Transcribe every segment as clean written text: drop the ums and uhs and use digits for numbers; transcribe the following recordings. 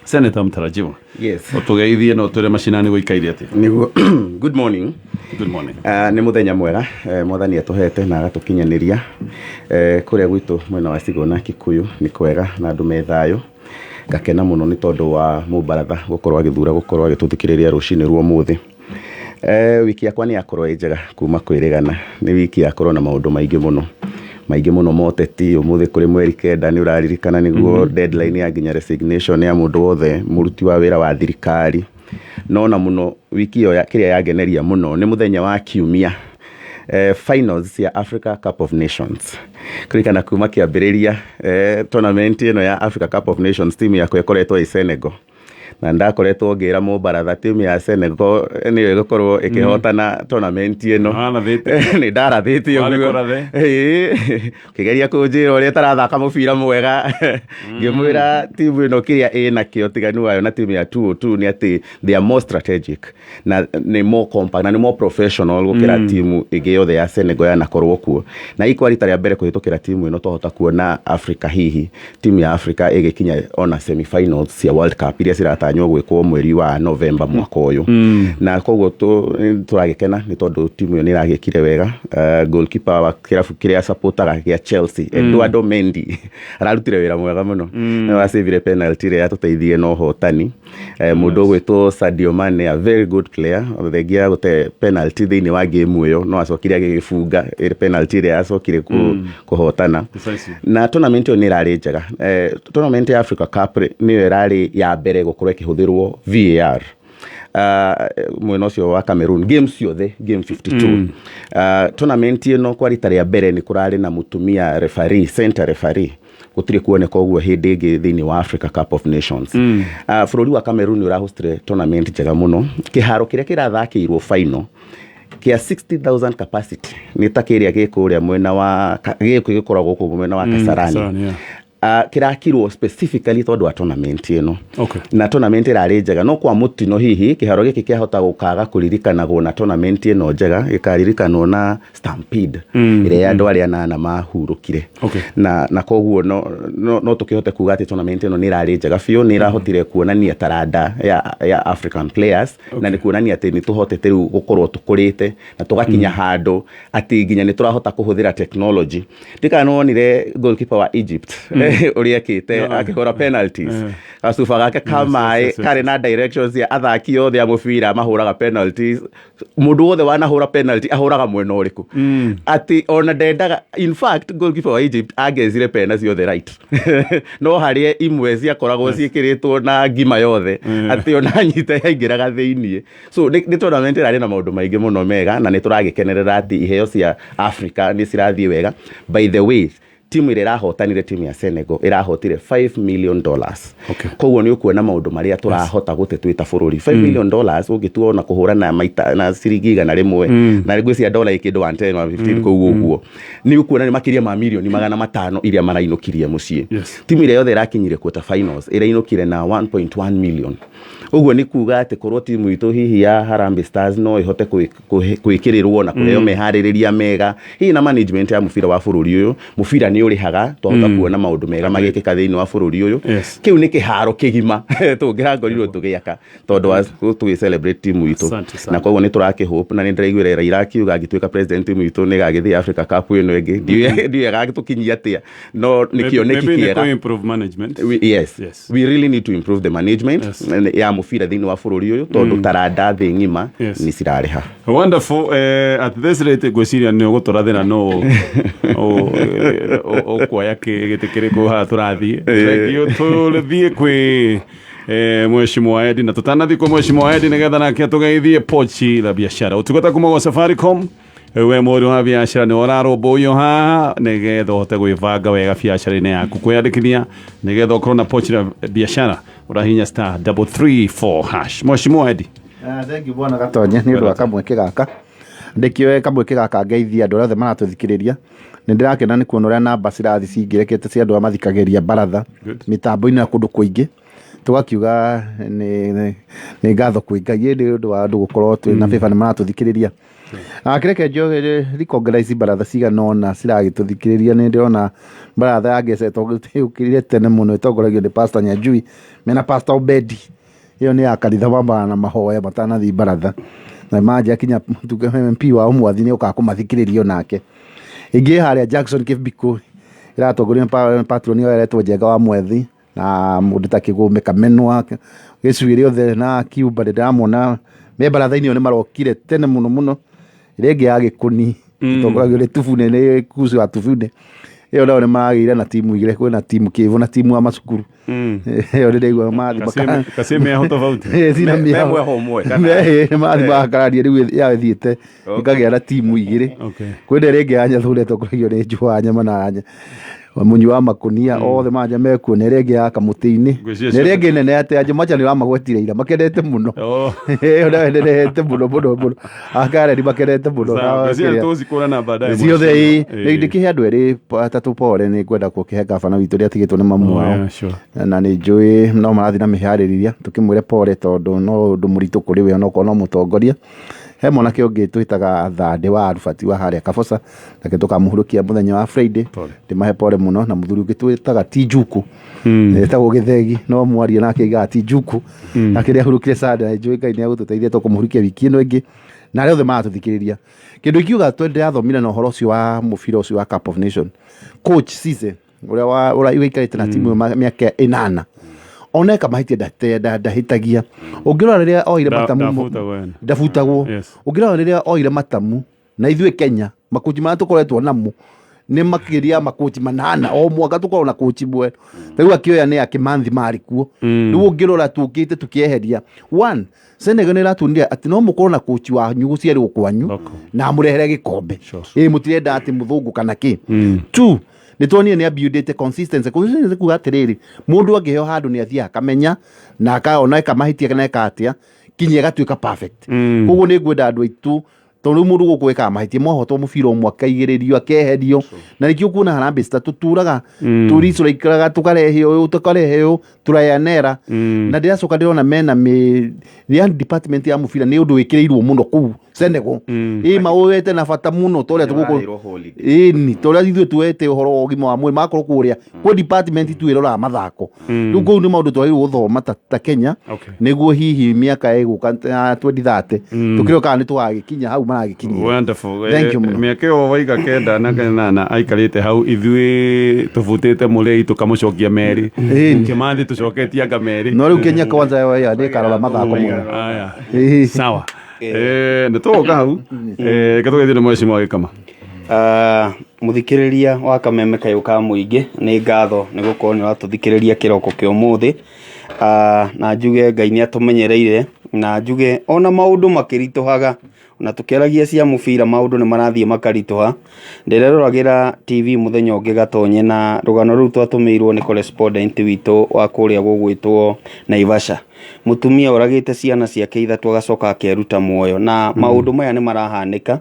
Senator mtarajiwa. Yes. Ũtũgeithie na ũtwĩre macinani gũikaire atĩa. Nĩguo, good morning. Good morning. Nĩ mũthenya mwega mwathani atũhete na agatũkinyanĩria. Kũrĩa gwitũ mwena wa Sigona Kikuyu nĩ kwega na andũ me thayũ. Ngakena mũno nĩ tondũ wa mũbaratha gũkorwo agĩthura gũkorwo agĩtũthikĩrĩria rũcinĩ rwa ũmũthĩ. Wiki yakwa nĩ yakorwo ĩ njega kuma kwĩrĩgana. Nĩ wiki yakorwo na maũndũ maingĩ mũno, maingĩ mũno ma ũteti. Ũmũthĩ kũrĩ mweri 9, nĩ ũraririkana nĩguo deadline ya nginya resignation ya mũndũ wothe mũruti wa wĩra wa thirikari. No na mũno wiki ĩyo kĩrĩa yangeneria mũno nĩ mũthenya wa Kiumia, finals cia Africa Cup of Nations. Kũririkana kuma kĩambĩrĩria tournament ĩno ya Africa Cup of Nations, timu yakwa ĩkoretwo ĩ Senegal, na ndakoretwo ngĩra mũbaratha timu ya Senegal nĩyo ĩgũkorwo ĩkĩhotana tournament ĩno. Warathĩte. Nĩ ndarathĩte. Warĩ ũguo. kũrathe. Ĩĩ, ũkĩgeria kũnjĩra ũrĩa ĩtarathaka mũbira mwega, ngĩmwĩra timu ĩno kĩrĩa ĩnakĩo tiganu wayo na timu ya 202 nĩ atĩ they are more strategic na nĩ more compact na nĩ more professional gũkĩra timu ĩngĩ yothe ya Senegal yanakorwo kuo. Na ikwa rita rĩa mbere kũhĩtũkĩra timu ĩno twahota kuona Africa, hihi timu ya Africa ĩgĩkinya ona semi-finals cia World Cup iria ciratanywo gwĩkwo mweri wa November mwaka ũyũ. Na koguo tũragĩkena nĩ tondũ timu ĩyo nĩ ĩragĩkire wega. Goalkeeper wa kĩrabu kĩrĩa supportaga gĩa Chelsea, Eduardo Mendy, ararutire wĩra mwega mũno. Nĩwe wacĩvire penalty ĩrĩa yatũteithirie na ũhotani. Mũndũ ũgwĩtwo Sadio Mane, a very good player, thengia ya gũte penalty thĩinĩ wa game ĩyo, no acokire agĩgĩbunga penalty ĩrĩa yacokire kũhotana. Decisive. Na tournament ĩyo nĩ ĩrarĩ njega. Tournament ya Africa Cup rĩ, nĩyo ĩrarĩ ya mbere gũkorwo ĩkĩhũthĩrwo VAR. Mwena ũcio wa Cameroon, game ciothe, game 52. Tournament ĩno kwa rita rĩa mbere nĩ kũrarĩ na mũtumia referee, center referee. Gũtirĩ kuoneka ũguo hĩndĩ ĩngĩ thĩinĩ wa Africa Cup of Nations. Bũrũri wa Cameroon nĩ ũrahostire tournament njega mũno. Kĩharo kĩrĩa kĩrathakĩirwo final kĩa 60,000 capacity nĩ ta kĩrĩa gĩ kũrĩa mwena wa gĩkĩ gĩkoragwo gũkũ mwena wa Kasarani. Kasarani, yeah. Kĩrakirwo specifically tondũ wa tournament ĩno. Na tournament ĩrarĩ njega, no kwa mũtino hihi kĩharo gĩkĩ kĩahota gũkaga kũririkanagwo na tournament ĩno njega, gĩkaririkanwo na stampede ĩrĩa ya andũ arĩa anana mahurũkire. Na koguo no tũkĩhote kuga atĩ tournament ĩno nĩ ĩrarĩ njega biũ, nĩ ĩrahotire kuonania taranda ya African players na nĩ kuonania atĩ nĩ tũhotete rĩu gũkorwo tũkũrĩte na tũgakinya handũ atĩ nginya nĩ tũrahota kũhũthĩra technology. Ndikana nĩ wonire goalkeeper wa Egypt ũrĩa ekĩte akĩhũra penalties, gacuba gake ka maĩ karĩ na directions ya athaki othe a mũbira mahũraga penalties, mũndũ wothe wanahũra penalty ahũraga mwena ũrĩkũ, atĩ ona ndendaga. In fact, goalkeeper wa Egypt angecire pena ciothe right, no harĩa imwe ciakoragwo ciĩkĩrĩtwo na ngima yothe atĩ ona nyita yaingĩraga thĩiniĩ. So nĩ tournament ĩrarĩ na maũndũ maingĩ mũno mega na nĩ tũragĩkenerera atĩ iheo cia Africa nĩ cirathiĩ wega. By the way, timu ĩrĩa ĩrahotanire, timu ya Senegal, ĩrahotire $5 million. Koguo nĩ ũkuona maũndũ marĩa tũrahota gũte twĩ ta bũrũri. $5 million ũngĩtua ona kũhũra na maita na ciringi 100, na ngwĩciria dola ĩ kĩndũ 110, 115 kũu ũguo, nĩ ũkuona nĩ makĩria ma mirioni 500 iria marainũkirie mũciĩ. Timu ĩrĩa yothe ĩrakinyire quarter finals ĩrainũkire na 1.1 million. Ũguo nĩ kuga atĩ korwo timu itũ hihi ya Harambee Stars no ĩhote gwĩkĩrĩrwo na kũheo meharĩrĩria mega hihi na management ya mũbira wa bũrũri ũyũ, mũbira nĩ ũrĩhaga, twahota kuona maũndũ mega magĩkĩka thĩinĩ wa bũrũri ũyũ. Kĩu nĩ kĩharo kĩgima tũngĩrakorirwo tũgĩaka tondũ wa tũgĩ celebrate timu itũ. Asante sana. Na koguo nĩ tũrakĩhope na nĩ ndĩraiguire Raila akiuga angĩtuĩka president, timu itũ nĩ ĩgagĩthiĩ Africa Cup ĩno ĩngĩ. Ndiũĩ agagĩtũkinyia atĩa, no nĩ kĩoneki Maybe nĩ kĩega. kũ-improve management. Yes. We really need to improve the management ya mũbira thĩinĩ wa bũrũri ũyũ tondũ taranda thĩ ng'ima nĩ cirarĩha. Wonderful. At this rate ngwĩciria nĩ ũgũtũrathĩra no ũkuoya gĩtĩ kĩrĩkũ haha tũrathiĩ. Thank you. Tũthiĩ kwĩ Mheshimiwa Edi, na tũtanathiĩ kwĩ Mheshimiwa Edi nĩgetha nake atũgeithie, pochi la biashara, ũtungata kuma gwa Safaricom. We mũhũri wa biacara nĩ ũrarũmbũiyo haha nĩgetha ũhote gwĩbanga wega biacara-inĩ yaku. Kwĩyandĩkithia nĩgetha ũkorwo na pochi la biashara, ũrahinya *334#. Mheshimiwa Edi. Ah, thank you, bwana Gatonye, nĩ ũndũ wa kamweke gaka. Ndĩkĩoe kamweke gaka ngeithia andũ arĩa othe maratũthikĩrĩria. Nĩ ndĩrakena nĩ kuona ũrĩa namba cirathiĩ cingĩrĩkĩte cia andũ arĩa mathikagĩrĩria baratha mĩtambo-inĩ na kũndũ kũingĩ. Tũgakiuga nĩ ngatho kwĩ Ngai nĩ ũndũ wa andũ gũkorwo twĩ na favor, nĩ maratũthikĩrĩria. Kĩreke njoe recognize baratha cigana ũna ciragĩtũthikĩrĩria. Nĩ ndĩrona baratha ya Ngece yũkĩrire tene mũno, ĩtongoragio nĩ Pastor Nyanjui mena Pastor Obedi. Ĩyo nĩ ya kanitha, mambaga na mahoya matanathiĩ baratha, na manjia kinya MP wao Mwathi nĩ okaga kũmathikĩrĩria onake. Ĩngĩ harĩa Jackson Kĩbiko ĩratongorio nĩ patron ĩyo ĩretwo Njenga wa Mwethi na mũndũ ta Kĩgũme Kamenwa gĩcuĩrĩ othe na Kiumba. Nĩ ndĩramona me baratha-inĩ ĩyo, nĩ marokire tene mũno mũno. Ĩrĩa ĩngĩ ya Gĩkũni ĩtongoragio nĩ Tubune, nĩ Kucu wa Tubune. Ĩyo nayo nĩ maragĩire na timu igĩrĩ, kwĩna timu Kĩvu na timu ya macukuru. Ĩyo nĩ ndĩraigua mathi Kasĩ mĩaho tofauti. Cina Me mĩaho. mweho ũmwe, kana? Nĩ mathi makarania rĩu ya ĩthiĩte ĩkagĩa na timu igĩrĩ. Kwĩna ĩrĩa ĩngĩ ya Nyathũra ĩtongoragio nĩ Njũa Nyama na mũnyui wa makũnia, othe manja mekuo. Na ĩrĩa ĩngĩ ya Kamũtĩ-inĩ Ngwĩciria na ĩrĩa ĩngĩ nene atĩ Anjũ Macha nĩ ũramagwetire ira, makenete mũno. Ĩyo nayo ĩnenehete mũno mũno mũno, akareni makenete mũno. Sawa, Na ngwĩciria kĩrĩa- tũgũcikũrana baadaye. Ciothe Mheshimiwa. ĩ ndĩkĩhe andũ erĩ atatũ pore. Nĩ ngwenda gũkĩhe gabana witũ ũrĩa atigĩtwo nĩ mamu Oh, wao, yeah, sure. na nĩ njũĩ no marathiĩ na mĩharĩrĩria. Tũkĩmwĩre pore tondũ no ũndũ mũritũ kũrĩ we onokorwo no mũtongoria. He mwanake ũngĩ twĩtaga Thandĩ wa Arubati wa harĩa Kaboca, nake tũkamũhurũkia mũthenya wa Friday. Pole. Ndĩmahe pore mũno. Na mũthuri ũngĩ twĩtaga Tijuku, etagwo Gĩthegi, no mwaria nake aigaga Tijuku, nake nĩ ahurũkire Sunday, na njũĩ Ngai nĩ agũtũteithia tũkũmũhurukia wiki ĩno ĩngĩ na arĩa othe maratũthikĩrĩria. Kĩndũ ingiuga, ndĩrathomire na ũhoro ũcio wa mũbira ũcio wa Cup of Nation, coach Cisse ũrĩa ũrĩa wĩikarĩte na timu ĩyo mĩaka 8, ona eka mahĩtia ndahĩtagia. Ũngĩrora rĩrĩa oire matamu Ndabutagwo yani. Ndabutagwo. Ũngĩrora rĩrĩa oire matamu na ithuĩ Kenya, makochi marĩa tũkoretwo namo nĩ makĩria ya makochi 8. O mwaka tũkoragwo na kochi mwerũ. Rĩu akĩoya nĩ akĩmanthi marĩ kuo. Rĩu ũngĩrora tũkĩte tũkĩeheria one, Senegal nĩ ĩratuonire atĩ no mũkorwo na kochi wanyu gũciarĩrwo kwanyu Local. na amũrehere gĩkombe. Ĩ mũtirenda atĩ mũthũngũ kana kĩ. Two, nĩ tuonire nĩ abuildĩte consistency. Consistency kuga atĩrĩrĩ, mũndũ angĩheo handũ nĩ athiaga akamenya na akaona eka mahĩtia kana eka atĩa kinya ĩgatuĩka perfect. Koguo nĩ ngwenda andũ aitũ, tondũ rĩu mũndũ gũkũ ekaga mahĩtia mwahotwo mũbira ũmwe akaigĩrĩrio akeherio, na nĩkĩo kuona Harambee Stars tũturaga tũricũraikaraga, tũkarehe ũyũ, tũkarehe ũyũ, tũrayanera. Na ndĩracoka ndĩrona mena mĩ yani department ya mũbira nĩ ũndũ wĩkĩrĩirwo mũno kũu Senegal, ĩ maũwete na bata mũno ta ũrĩa tũgũkũ Nĩmaraheirwo holiday. Ĩni ta ũrĩa ithuĩ tuete ũhoro wa ũgima wa mwĩrĩ, magakorwo kũrĩa kwĩ department tu ĩroraga mathako. Rĩu kũu nĩ maũndũ twagĩrĩirwo gũthoma ta Kenya, nĩguo hihi mĩaka ĩgũka ya 2030 tũkĩrwo kana nĩ tũgagĩkinya hau maragĩkinyia. Wonderful. Thank you mũno. Mĩaka ĩyo waiga 98 aikarĩte hau, ithuĩ tũbutĩte mũrĩi tũkamũcokia merĩ. Kĩmathi tũcoketie anga merĩ. No rĩu Kenya kwanza yo nĩ ĩkarora mathako mũno. Aya. Sawa. Nĩ tũgũka hau. Reke tũgeithie nĩ mheshimiwa Gĩkama. Mũthikĩrĩria wa Kameme Kayũ ka Mũingĩ, nĩ ngatho nĩ gũkorwo nĩ ũratũthikĩrĩria kĩroko kĩa ũmũthĩ. Na njuge Ngai nĩ atũmenyereire, na njuge ona maũndũ makĩritũhaga, ona tũkĩaragia cia mũbira maũndũ nĩ marathiĩ makaritũha. Ndĩreroragĩra TV mũthenya ũngĩ Gatonye, na rũgano rũu twatũmĩirwo nĩ correspondent witũ wa kũrĩa gũgwĩtwo Naivasha. Mũtumia oragĩte ciana ciake ithatũ agacoka akeruta muoyo, na maũndũ maya nĩ marahanĩka,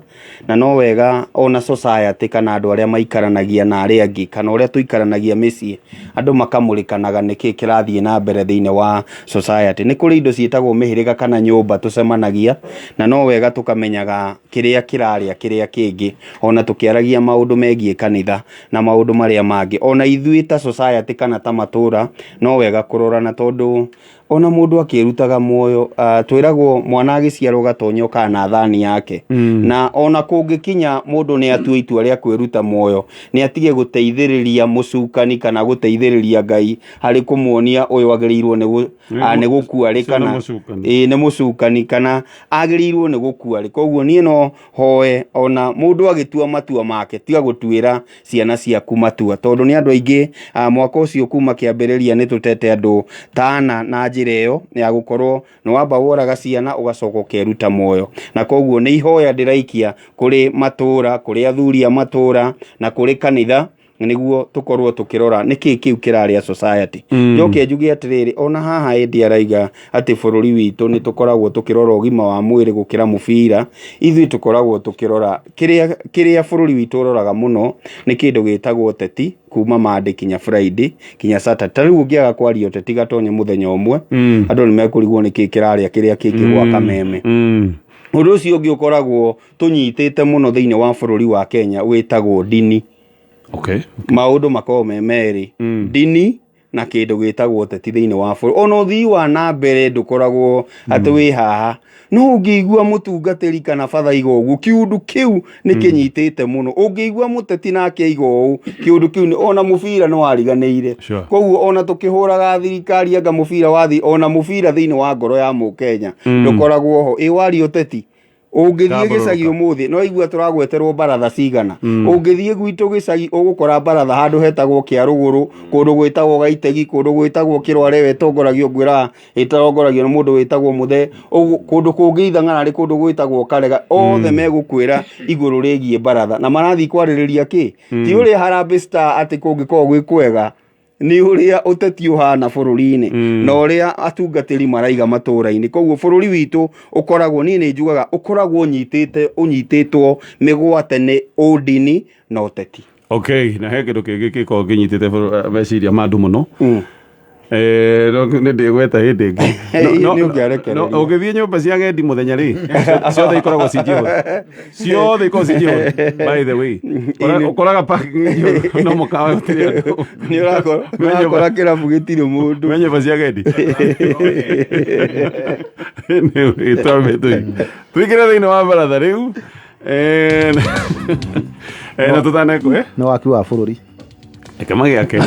na no wega ona society kana andũ arĩa maikaranagia na arĩa angĩ kana ũrĩa tũikaranagia mĩciĩ, andũ makamũrĩkanaga nĩkĩ kĩrathiĩ na mbere thĩinĩ wa society. Nĩ kũrĩ indo ciĩtagwo mĩhĩrĩga kana nyũmba tũcemanagia, na no wega tũkamenyaga kĩrĩa kĩrarĩa kĩrĩa kĩngĩ, ona tũkĩaragia maũndũ megiĩ kanitha na maũndũ marĩa mangĩ. Ona ithuĩ ta society kana ta matũra no wega kũrorana, tondũ ona mũndũ akĩrutaga muoyo, twĩragwo mwana agĩciarwo Gatonyo kana na thani yake, na ona kũngĩkinya mũndũ nĩ atue itua rĩa kwĩruta muoyo, nĩ atige gũteithĩrĩria mũcukani kana gũteithĩrĩria Ngai harĩ kũmuonia ũyũ agĩrĩirwo nĩ gũkua rĩ Ũcio nĩ kana mũcukani. Ĩĩ, nĩ mũcukani kana agĩrĩirwo nĩ gũkua rĩ. Koguo niĩ no hoe ona mũndũ agĩtua matua make, tiga gũtuĩra ciana ciaku matua, tondũ nĩ andũ aingĩ. Mwaka ũcio kuma kĩambĩrĩria nĩ tũtete andũ tana na njĩra ĩyo ya gũkorwo nĩ wamba woraga ciana ũgacoka ũkeruta muoyo. Na koguo nĩ ihoya ndĩraikia kũrĩ matũra, kũrĩ athuri a matũra na kũrĩ kanitha. Nĩguo tũkorwo tũkĩrora nĩkĩ kĩu kĩrarĩa society. Njoke njuge atĩrĩrĩ, ona haha ĩndĩ araiga atĩ bũrũri witũ nĩ tũkoragwo tũkĩrora ũgima wa mwĩrĩ gũkĩra mũbira. Ithuĩ tũkoragwo tũkĩrora kĩrĩa bũrũri witũ ũroraga mũno nĩ kĩndũ gĩtagwo ũteti, kuma Monday kinya Friday kinya Saturday. Ta rĩu ũngĩaga kwaria ũteti gatonye mũthenya ũmwe, andũ nĩ mekũrigwo nĩkĩ kĩrarĩa kĩrĩa kĩngĩ gwa kameme. Ũndũ ũcio ũngĩ ũkoragwo tũnyitĩte mũno thĩinĩ wa bũrũri wa Kenya wĩtagwo ndini. Maũndũ makoragwo me merĩ, ndini na kĩndũ gĩtagwo ũteti thĩinĩ wa bũrũri. Ona ũthii wa na mbere ndũkoragwo atĩ wĩ haha, no ũngĩigua mũtungatĩri kana batha iga ũguo, kĩũndũ kĩu nĩ kĩnyitĩte mũno. Ũngĩigua mũteti nake aiga ũũ, kĩũndũ kĩu ona mũbira nĩ wariganĩire. Koguo ona tũkĩhũraga thirikari anga mũbira wathi, ona mũbira thĩinĩ wa ngoro ya mũkenya ndũkoragwo ho. Ĩ waria ũteti, ũngĩthiĩ gĩcagi ũmũthĩ no igua tũragweterwo baratha cigana. Ũngĩthiĩ gwitũ gĩcagi ũgũkora baratha handũ hetagwo Kĩarũgũrũ, kũndũ gwĩtagwo Gaitegi, kũndũ gwĩtagwo Kĩrware, ĩtongoragio ngwĩraga ĩtongoragio nĩ mũndũ wĩtagwo Mũthee. Kũndũ kũngĩ Ithang'ara nĩ kũndũ gwĩtagwo Karega. Othe megũkwĩra igũrũ rĩgiĩ baratha na marathiĩ kwarĩrĩria kĩ ti ũrĩa Harambee Star atĩ kũngĩkorwo gwĩ kwega, nĩ ũrĩa ũteti ũhana bũrũri-inĩ na ũrĩa atungatĩri maraiga matũũra-inĩ. Koguo bũrũri witũ ũkoragwo, niĩ nĩ njugaga ũkoragwo ũnyitĩtwo mĩgwate nĩ ũndini na ũteti. Okay, na he kĩndũ kĩngĩ gĩkoragwo kĩnyitĩte meciria ma andũ mũno. No nĩ ndĩgweta hĩndĩ ĩngĩ. Nĩ ũngĩarekereria. Ũngĩthiĩ nyũmba cia agendi mũthenya rĩ, ciothe ikoragwo ci njihũru. Ciothe ikoragwo ci njihũru. By the way, ũkoraga parking njihũru, no mũkawa gũtirĩ andũ. Nĩ ũrakora kĩrabu gĩtirĩ mũndũ. Me nyũmba cia agendi. Anyway, twambe tũingĩre thĩinĩ wa baratha rĩu. Na tũtanekwo, eh? Nĩ waki wa bũrũri. Reke magĩake.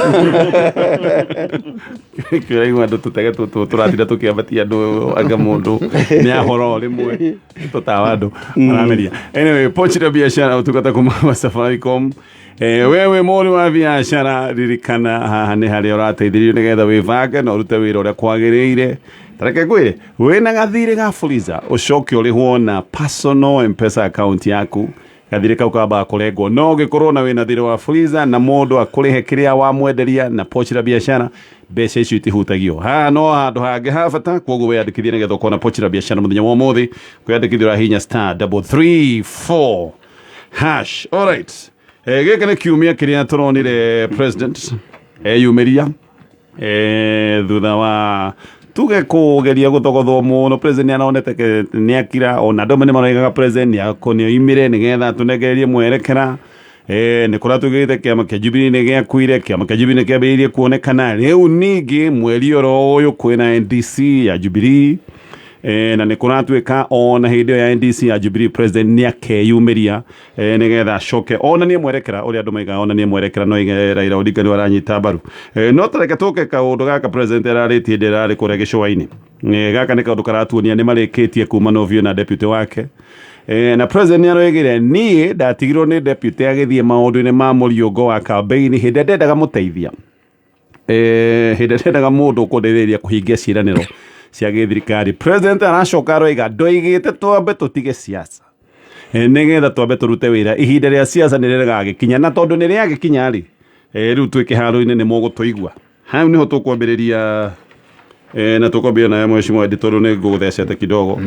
Kĩraigua andũ tũtege tũtũ tũratinda tũkĩambatia andũ anga mũndũ nĩ ahora o rĩmwe tũtawa andũ marameria. Anyway, pochi la biashara ũtungata kuma wa Safaricom. Wewe mũhũri wa biashara ririkana haha nĩ harĩa ũrateithĩrĩrio nĩgetha wĩbange na ũrute wĩra ũrĩa kwagĩrĩire. Ta reke ngwĩre, wĩna gathirĩ ga Fuliza ũcoke ũrĩhwo na personal M-Pesa account yaku. Gathirĩ kau kambaga kũrengwo, no ũngĩkorwo na wĩna thirĩ wa Fuliza na mũndũ akũrĩhe kĩrĩa wamwenderia na pochi la biashara, mbeca icio itihutagio. Haha no handũ hangĩ ha bata, koguo wĩyandĩkithie nĩgetha ũkorwo na pochi la biashara mũthenya wa ũmũthĩ. Kwĩyandĩkithia ũrahihinya star double three four hash. All right. Gĩkĩ nĩ kiumia kĩrĩa tũronire president eyumĩria thutha wa tuge kũgeria gũthogothwo mũno. President nĩ aronete nĩ akira, ona andũ amwe nĩ maroigaga president nĩ oimire nĩgetha tũnengererie mwerekera. Nĩ kũratugĩte kĩama kĩa Jubilee nĩ gĩakuire, kĩama kĩa Jubilee nĩ kĩambĩrĩirie kuonekana. Rĩu ningĩ mweri oro ũyũ kwĩna NDC ya Jubilee. Na nĩ kũratuĩka ona hĩndĩ ĩyo ya NDC ya Jubilee president nĩ akeyumĩria, nĩgetha acoke onanie mwerekera ũrĩa andũ maigaga, onanie mwerekera no ige Raila Odinga nĩwe aranyita mbaru. No tareke tũke kaũndũ gaka president ararĩtie hĩndĩ ĩrĩa ararĩ kũrĩa gĩcũa-inĩ. Gaka nĩ kaũndũ karatuonia nĩ marĩkĩtie kuma no biũ na deputy wake. Na president nĩ aroigire niĩ ndatigirwo nĩ deputy agĩthiĩ maũndũ-inĩ ma mũriũngo wa campaign hĩndĩ ĩrĩa ndendaga mũteithia. Hĩndĩ ĩrĩa ndendaga mũndũ ũkũndeithĩrĩria kũhingia ciĩranĩro cia gĩthirikari. President aracoka aroiga ndoigĩte twambe tũtige siasa, nĩgetha twambe tũrute wĩra. Ihinda rĩa siasa nĩ rĩgagĩkinya, na tondũ nĩ rĩagĩkinya rĩ, rĩu twĩ kĩharo-inĩ nĩ mũgũtũigua. Hau nĩho tũkwambĩrĩria, na tũkwambĩrĩria nawe mheshimiwa Eddie, tondũ nĩ ngũgũthecete kidogo.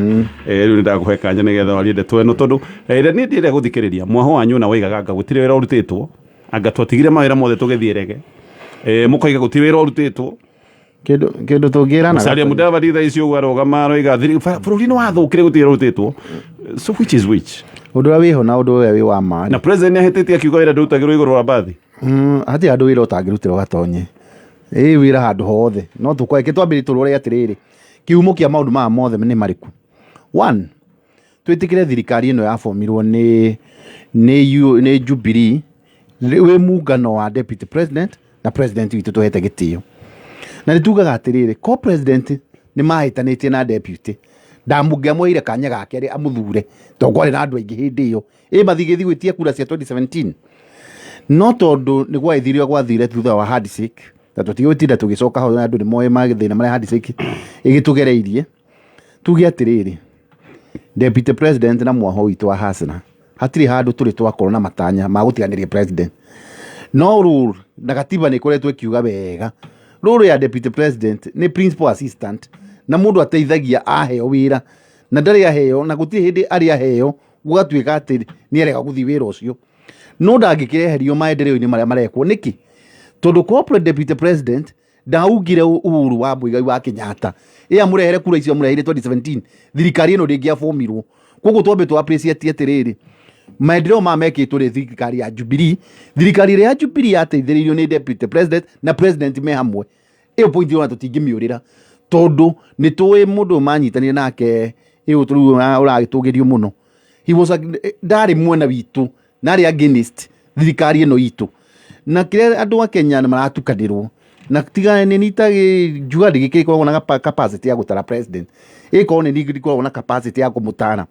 Rĩu nĩ ndakũhe kanya nĩgetha warie ndeto ĩno, tondũ ĩrĩa niĩ ndĩrenda gũthikĩrĩria mwaho wanyu na woigaga anga gũtirĩ wĩra ũrutĩtwo, anga twatigire mawĩra mothe tũgĩthiĩ rege. Mũkoiga gũtirĩ wĩra ũrutĩtwo. Kĩndũ tũngĩrana Musalia Mudavadi thaa ici ũguo arũgama aroiga bũrũri nĩ wathũkire gũtirĩ wĩra ũrutĩtwo. So which is which? Ũndũ ũrĩa wĩho na ũndũ ũrĩa wĩ wa ma. Na president nĩ ahĩtĩtie akiuga wĩra ndũrutagĩrwo igũrũ wa mbathi. Hatirĩ handũ wĩra ũtangĩrutĩrwo gatonye. Ĩ wĩra handũ hothe. No tũkwae twambĩrĩrie tũrore atĩrĩrĩ, kĩhumo kĩa maũndũ maya mothe nĩ marĩkũ? One, twĩtĩkĩre thirikari ĩno yabomirwo nĩ Jubilee wĩ mungano wa deputy president na president witũ tũhete gĩtĩo. Na nĩ tugaga atĩrĩrĩ, ko president nĩ mahĩtanĩtie na deputy, ndamũngĩamũheire kanya gake rĩ amũthure, tondũ kwarĩ na andũ aingĩ hĩndĩ ĩyo. Ĩ mathigĩthi gwĩtia kura cia 2017. No tondũ nĩ gwagĩthire gwathire thutha wa handshake, na tũtigũtinda tũgĩcoka hau, andũ nĩ moĩ mathĩna marĩa handshake ĩgĩtũgereirie. Tuge atĩrĩrĩ, deputy president na mwaho witũ wa Hasna, hatirĩ handũ tũrĩ twakorwo na matanya ma gũtiganĩria president. No rule na gatiba nĩ ĩkoretwo ĩkiuga wega role ya deputy president nĩ principal assistant, na mũndũ ateithagia aheo wĩra, na ndarĩ aheo, na gũtirĩ hĩndĩ arĩ aheo gũgatuĩka atĩ nĩ arega gũthiĩ wĩra ũcio. No ndangĩkĩreherio maendeleo-inĩ marĩa marekwo. Nĩkĩ? Tondũ corporate deputy president ndaugire Uhuru wa Muigai wa Kenyatta ĩ amũrehere kura icio amũreheire 2017, thirikari ĩno ndĩngĩabomirwo. Koguo twambe tũ appreciate atĩrĩrĩ, maendeleo maya mekĩtwo nĩ thirikari ya Jubilee, thirikari ĩrĩa ya Jubilee yateithĩrĩirio nĩ deputy president na president me hamwe. Ĩyo point ona tũtingĩmĩũrĩra, tondũ nĩ tũĩ mũndũ ũyũ manyitanire nake ĩyo rĩu ũragĩtũgĩrio mũno. He was a, ndarĩ mwena witũ, narĩ against thirikari ĩno itũ, na kĩrĩa andũ a Kenya nĩ maratukanĩrwo na tiga nĩ nitagĩ njuga ndĩgĩkoragwo na capacity ya gũtara president, ĩkorwo nĩ ndikoragwo na capacity ya kũmũtara.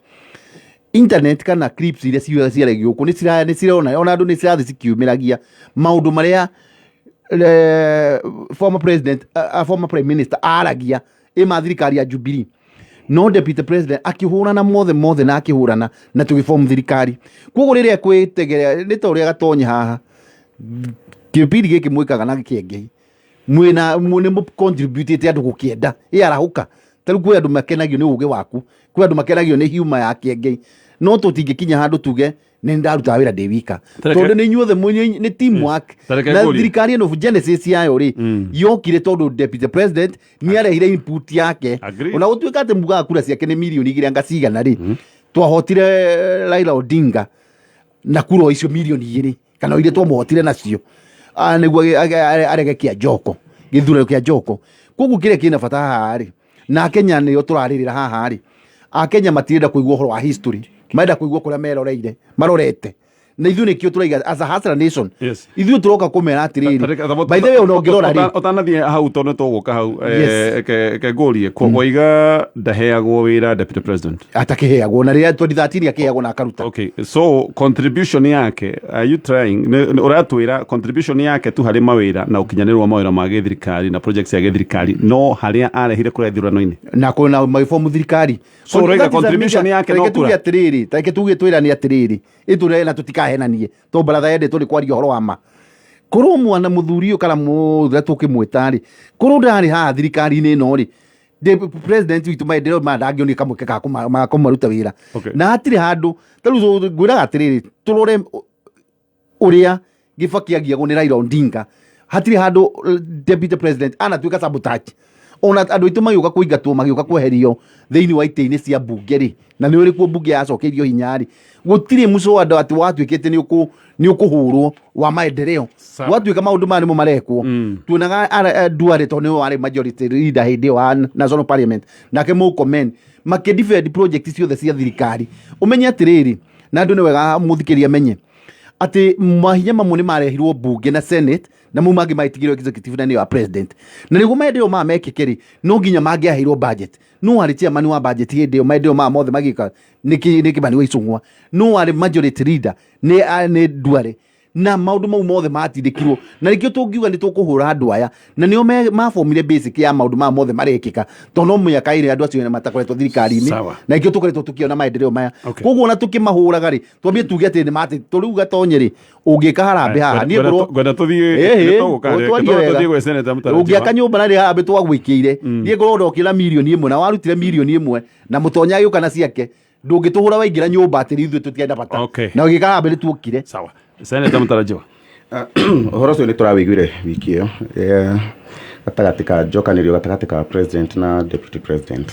Internet kana clips iria ciaragio gũkũ nĩ cirona ona andũ nĩ cirathiĩ cikiumĩragia maũndũ marĩa former president, former prime minister aragia ĩ ma thirikari ya Jubilee. No deputy president akĩhũrana mothe mothe na akĩhũrana na tũgĩform thirikari. Koguo rĩrĩa kwĩtegerea nĩ ta ũrĩa Gatonye haha kĩbindi gĩkĩ mwĩkaga na Kĩengei, mwĩna nĩ mũ contribute andũ gũkĩenda ĩ arahũka. Ta rĩu kwĩ andũ makenagio nĩ ũgĩ waku, kwĩ andũ makenagio nĩ humor ya Kĩengei, no tũtingĩkinya handũ tuge nĩ ndarutaga wĩra ndĩ wika, tondũ nĩ inyuothe nĩ teamwork. Tareke Na ngũrie. thirikari ĩno genesis yayo rĩ, yokire tondũ deputy president nĩ arehire input yake. Agree. Ona gũtuĩka atĩ mugaga kura ciake nĩ mirioni 2 anga cigana rĩ, twahotire Raila Odinga na kura o icio mirioni 2 kana iria twamũhotire nacio. Ah, nĩguo arege kĩa njoko gĩthurano kĩa njoko. Koguo kĩrĩa kĩna bata haha rĩ, na Kenya nĩo tũrarĩrĩra haha rĩ, Akenya matirenda kũigua ũhoro wa history, marenda kũigua kũrĩa meroreire marorete, na ithuĩ nĩkĩo tũraiga as a hustler nation. Ithuĩ tũroka kũmera atĩrĩrĩ, by the way, ona ũngĩrora rĩ, Ũtanathiĩ hau, tondũ nĩ tũgũka hau, reke ngũrie, waiga ndaheagwo wĩra deputy president? Atakĩheagwo, na rĩrĩa 2013 akĩheagwo na akaruta. Okay, so contribution yake, are you trying ũratwĩra contribution yake tu harĩ mawĩra na ũkinyanĩru wa mawĩra ma gĩthirikari na projects cia gĩthirikari, no harĩa arehire kũrĩa ithurano-inĩ? Na kũna magĩbomu thirikari. So ũrauga contribution yake no Reke tuge kura? atĩrĩrĩ, tareke tuge twĩrane atĩrĩrĩ, ĩtũre na tũtikahenanie, to baratha yendetwo nĩ kwaria ũhoro wa ma. Korwo mwana mũthuri ũyũ kana mũthuri tũkĩmwĩta rĩ, korwo ndarĩ haha thirikari-inĩ ĩno rĩ, the president witũ maendeleo maya ndangĩonire kamweke ka kũmaruta wĩra. Na hatirĩ handũ ta rĩu ngwĩraga atĩrĩrĩ, tũrore ũrĩa Gĩbaki agiagwo nĩ Raila Odinga. Hatirĩ handũ deputy president anatuĩka sabotage. Ona andũ aitũ magĩũka kũingatwo, magĩũka kweherio thĩinĩ wa itĩ-inĩ cia mbunge rĩ, na nĩ ũrĩkuo mbunge yacokeirio hinya rĩ, gũtirĩ mũcwanda atĩ watuĩkĩte nĩ ũkũhũrwo wa maendeleo. Gwatuĩka maũndũ maya nĩmo marekwo. Tuonaga Duale, tondũ nĩwe warĩ majority leader hĩndĩ ĩyo wa national parliament, nake Murkomen makĩdefend project ciothe cia thirikari. Ũmenye atĩrĩrĩ, na andũ nĩ wega mũthikĩria menye atĩ mahinya mamwe nĩ marehirwo mbunge na senate, na mau mangĩ magĩtigĩrwo executive na nĩyo ya president. Na nĩguo maendeleo maya mekĩke rĩ, no nginya mangĩaheirwo budget. No warĩ chairman wa budget hĩndĩ ĩyo maendeleo maya mothe magĩka nĩ Kĩmani wa Icũng'wa. No warĩ majority leader nĩ Duale, na maũndũ mau mothe matindĩkirwo, na nĩkĩo tũngiuga nĩ tũkũhũra andũ aya, na nĩo mabomire basic ya maũndũ maya mothe marekĩka, tondũ no mĩaka 2 andũ acio matakoretwo thirikari-inĩ. Na nĩkĩo tũkoretwo tũkĩona maendeleo maya. Koguo ona tũkĩmahũraga rĩ, twambie tuge atĩ nĩ mati tũrĩu Gatonye rĩ, ũngĩka harambĩ haha niĩ ngorwo Ngwenda tũthiĩ Ĩhĩ, nĩ tũgũka rĩ, twarie wega. tũthiĩ gwĩ senator mũtarajiwa. Ũngĩaka nyũmba na rĩ harambĩ twagwĩkĩire, niĩ ngorwo ndokĩra mirioni 1 na warutire mirioni 1 na mũtonya agĩũka na ciake, ndũngĩtũhũra waingĩra nyũmba atĩ ithuĩ tũtienda bata. Na ũgĩka harambĩ nĩ tuokire. Sawa, senator mũtarajiwa. Ũhoro ũcio nĩ tũrawĩiguire wiki ĩyo, gatagatĩ ka njokanĩrio gatagatĩ ka president na deputy president.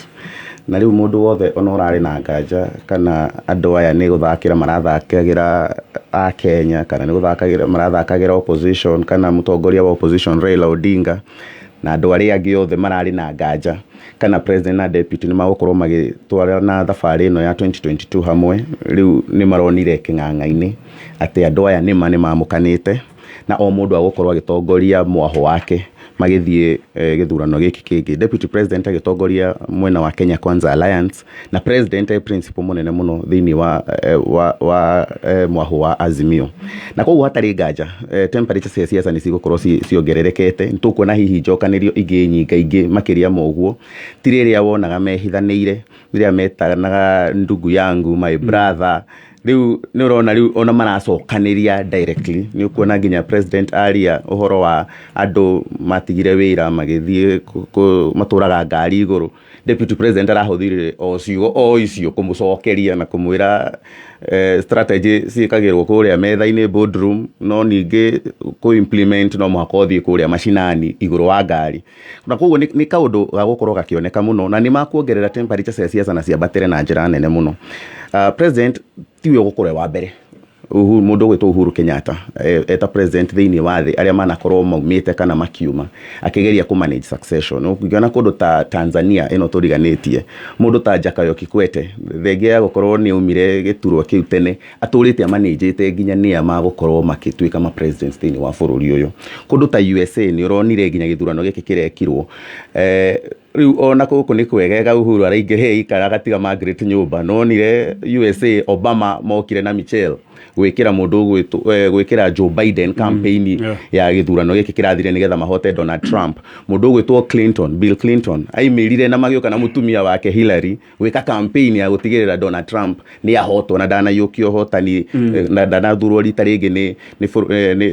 Na rĩu mũndũ wothe ona ũrarĩ na nganja kana andũ aya nĩ gũthakĩra marathakagĩra a Kenya, kana nĩ gũthakagĩra marathakagĩra opposition, kana mũtongoria wa opposition Raila Odinga na andũ arĩa angĩ othe mararĩ na nganja kana president na deputy nĩ magũkorwo magĩtwarana thabarĩ ĩno ya 2022 hamwe, rĩu nĩ maronire kĩng'ang'a-inĩ atĩ andũ aya nĩma nĩ mamũkanĩte, na o mũndũ agũkorwo agĩtongoria mwahũ wake magĩthiĩ gĩthurano gĩkĩ kĩngĩ. Deputy president agĩtongoria mwena wa Kenya Kwanza Alliance, na president e principal mũnene mũno thĩinĩ wa mwahũ wa Azimio. Na koguo hatarĩ nganja, temperature cia siasa nĩ cigũkorwo ciongererekete. Nĩ tũkuona hihi njokanĩrio ingĩ nyingaingĩ makĩria ma ũguo. Ti rĩrĩa wonaga mehithanĩire, rĩrĩa metanaga ndugu yangu, my brother. Rĩu nĩ ũrona rĩu ona maracokanĩria directly. Nĩ ũkuona nginya president aria ũhoro wa andũ matigire wĩra magĩthiĩ matũraga ngari igũrũ, deputy president arahũthĩrire o ciugo o icio kũmũcokeria na kũmwĩra strategy ciĩkagĩrwo kũrĩa metha-inĩ boardroom, no ningĩ kũ implement no mũhaka ũthiĩ kũrĩa macinani igũrũ wa ngari. Na koguo nĩ kaũndũ ga gũkorwo gakĩoneka mũno na nĩ makuongerera temperature cia siasa na ciambatĩre na njĩra nene mũno. President tiwe ũgũkorwo e wa mbere. Uhuru, mũndũ ũgwĩtwo Uhuru Kenyatta eta president thĩinĩ wa thĩ arĩa manakorwo maumĩte kana makiuma akĩgeria kũ manage succession. Ũngĩona kũndũ ta Tanzania ĩno tũriganĩtie, mũndũ ta Jakaya Kikwete, thengia ya gũkorwo nĩ aumire gĩturwa kĩu tene, atũrĩte amanĩnjĩte nginya nĩa magũkorwo magĩtuĩka ma presidents thĩinĩ wa bũrũri ũyũ. Kũndũ ta USA nĩ ũronire nginya gĩthurano gĩkĩ kĩrekirwo, rĩu ona gũkũ nĩ kwegega Uhuru araingĩra ikara agatiga Margaret nyũmba. Nonire USA Obama mokire na Michelle gwĩkĩra mũndũ ũgwĩtwo gwĩkĩra Joe Biden campaign ya gĩthurano gĩkĩ kĩrathire nĩgetha mahote Donald Trump. Mũndũ ũgwĩtwo Clinton, Bill Clinton, aimĩrire na magĩũka na mũtumia wake Hillary gwĩka campaign ya gũtigĩrĩra Donald Trump nĩ ahotwo na ndanaiyũkia ũhotani na ndanathurwo rita rĩngĩ nĩ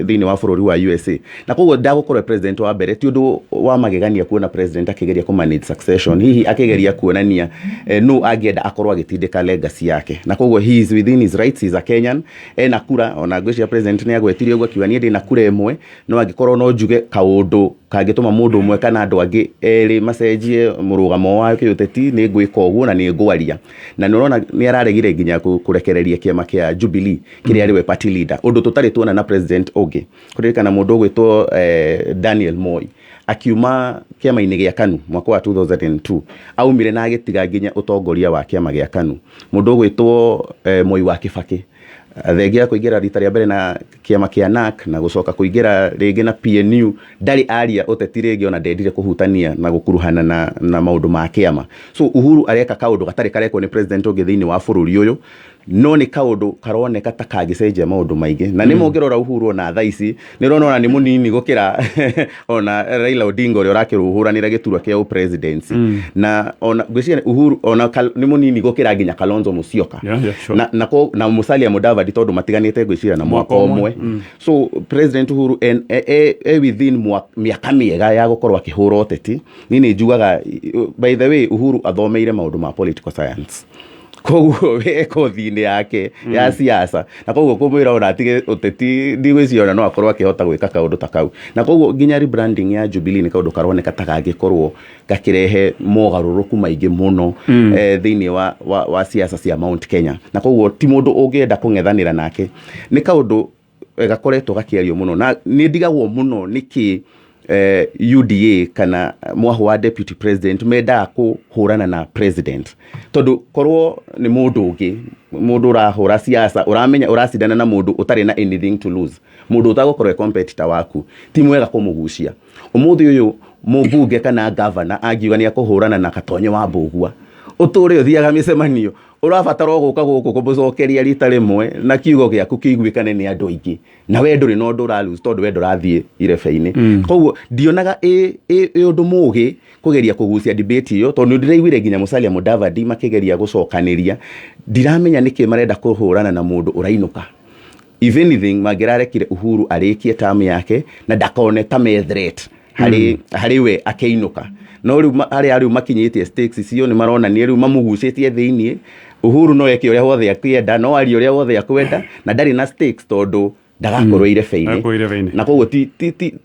thĩinĩ wa bũrũri wa USA. Na koguo ndagũkorwo president wa mbere, ti ũndũ wa magegania kuona president akĩgeria kũ manage succession, hihi akĩgeria kuonania nũ angĩenda akorwo agĩtindĩka legacy yake. Na koguo he is within his rights, he is a Kenyan, ena kura. Ona ngwĩciria president nĩ agwetirie ũguo akiuga niĩ ndĩna kura ĩmwe, no angĩkorwo no njuge kaũndũ kangĩtũma mũndũ ũmwe kana andũ angĩ erĩ macenjie mũrũgamo wa kĩũteti, nĩ ngwĩka ũguo na nĩ ngwaria. Na nĩ ũrona nĩ araregire nginya kũrekereria kĩama kĩa Jubilee kĩrĩa arĩ we party leader, ũndũ tũtarĩ tuona na president ũngĩ. Kũririkana mũndũ ũgwĩtwo Daniel Moi akiuma kĩama-inĩ gĩa KANU mwaka wa 2002, aumire na agĩtiga nginya ũtongoria wa kĩama gĩa KANU. Mũndũ ũgwĩtwo Moi wa Kibaki, thengia kũingĩra rita rĩa mbere na kĩama kĩa NARC na gũcoka kũingĩra rĩngĩ na PNU, ndarĩ aria ũteti rĩngĩ, ona ndendire kũhutania na gũkuruhana na maũndũ ma kĩama. So Uhuru areka kaũndũ gatarĩ karekwo nĩ president ũngĩ thĩinĩ wa bũrũri ũyũ, no nĩ kaũndũ karoneka ta kangĩcenjia maũndũ maingĩ. Na nĩ mũngĩrora Uhuru ona thaa ici nĩ ũrona ona nĩ mũnini gũkĩra ona Raila Odinga ũrĩa ũrakĩrũhũranĩra gĩturwa kĩa presidency, na ona ngwĩciria Uhuru ona nĩ mũnini gũkĩra nginya Kalonzo Musyoka na Musalia Mudavadi, tondũ matiganĩte ngwĩciria na mwaka ũmwe. So President Uhuru e within mĩaka mĩega ya gũkorwo akĩhũra ũteti. Niĩ nĩ njugaga, by the way, Uhuru athomeire maũndũ ma political science, koguo we kothi-inĩ yake ya siasa, na koguo kũmwĩra ona atige ũteti, ndigwĩciria ona no akorwo akĩhota gwĩka kaũndũ ta kau. Na koguo nginya rebranding ya Jubilee nĩ kaũndũ karoneka ta gangĩkorwo gakĩrehe mogarũrũku maingĩ mũno thĩinĩ wa siasa cia Mount Kenya. Na koguo ti mũndũ ũngĩenda kũng'ethanĩra nake. Nĩ kaũndũ gakoretwo gakĩario mũno, na nĩ ndigagwo mũno nĩkĩ UDA kana mwahu wa deputy president mendaga kũhũrana na president, tondũ korwo nĩ mũndũ ũngĩ, mũndũ ũrahũra siasa, ũramenya ũracindana na mũndũ ũtarĩ na anything to lose, mũndũ ũtagũkorwo e competitor waku, ti mwega kũmũgucia. Ũmũthĩ ũyũ mũmbunge kana governor angiuga nĩ akũhũrana na Gatonye wa Mbũgua, ũtũre ũthiaga mĩcemanio, ũrabatara o gũka gũkũ kũmũcokeria rita rĩmwe na kiugo gĩaku kĩiguĩkane nĩ andũ aingĩ, na we ndũrĩ na ũndũ ũra lose tondũ we ndũrathiĩ irebe-inĩ. Koguo ndionaga ĩ ũndũ mũgĩ kũgeria kũgucia debate ĩyo, tondũ nĩ ndĩraiguire nginya Musalia Mudavadi makĩgeria gũcokanĩria. Ndiramenya nĩkĩ marenda kũhũrana na mũndũ ũrainũka. If anything, mangĩrarekire Uhuru arĩkie term yake na ndakone ta me threat harĩ we akĩinũka. No rĩu harĩa rĩu makinyĩtie stakes icio, nĩ maronania rĩu mamũgucĩtie thĩiniĩ. Uhuru no eke ũrĩa wothe akĩenda, no arie ũrĩa wothe akwenda, na ndarĩ na stakes tondũ ndagakorwo irebe-inĩ. Ndagakorwo irebe-inĩ. Na koguo ti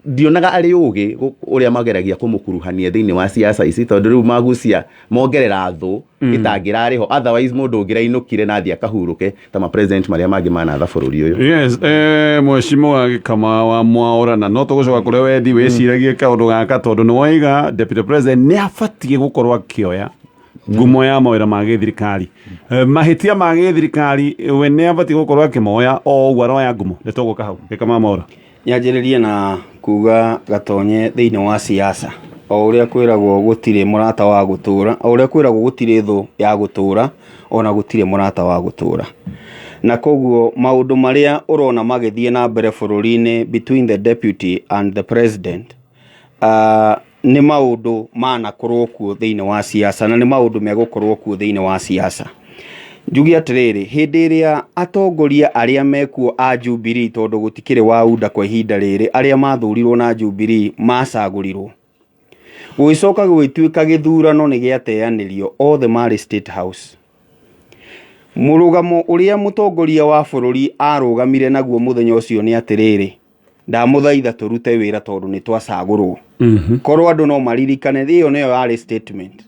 ndionaga arĩ ũgĩ ũrĩa mageragia kũmũkuruhania thĩinĩ wa siasa ici, tondũ rĩu magucia mongerera thũ ĩtangĩrarĩ ho otherwise, mũndũ ũngĩrainũkire na athiĩ akahurũke ta ma president marĩa mangĩ manatha bũrũri ũyũ. Yes, mheshimiwa Gĩkama wa Mwaũra, na no tũgũcoka kũrĩa wendi wĩciragie kaũndũ gaka, tondũ nĩ waiga deputy president nĩ abatiĩ gũkorwo akĩoya ngumo ya mawĩra ma gĩthirikari, mahĩtia ma gĩthirikari, we nĩ abatiĩ gũkorwo akĩmoya o ũguo aroya ngumo. Nĩ tũgũka hau, Gĩkama wa Mwaũra. Nyanjĩrĩrie na kuga Gatonye, thĩinĩ wa siasa, o ũrĩa kwĩragwo gũtirĩ mũrata wa gũtũra, o ũrĩa kwĩragwo gũtirĩ thũ ya gũtũra, ona gũtirĩ mũrata wa gũtũra. Na koguo maũndũ marĩa ũrona magĩthiĩ na mbere bũrũri-inĩ between the deputy and the president nĩ maũndũ manakorwo kuo thĩinĩ wa siasa, na nĩ maũndũ megũkorwo kuo thĩinĩ wa siasa. Njuge atĩrĩrĩ, hĩndĩ ĩrĩa atongoria arĩa mekuo a Jubilee, tondũ gũtikĩrĩ wa UDA kwa ihinda rĩrĩ, arĩa mathurirwo na Jubilee macagũrirwo, gũgĩcoka gũgĩtuĩka gĩthurano nĩ gĩateanĩrio, othe marĩ State House. Mũrũgamo ũrĩa mũtongoria wa bũrũri arũgamire naguo mũthenya ũcio nĩ atĩrĩrĩ, ndamũthaitha tũrute wĩra tondũ nĩ twacagũrwo. Korwo andũ no maririkane, ĩyo nĩyo yarĩ statement.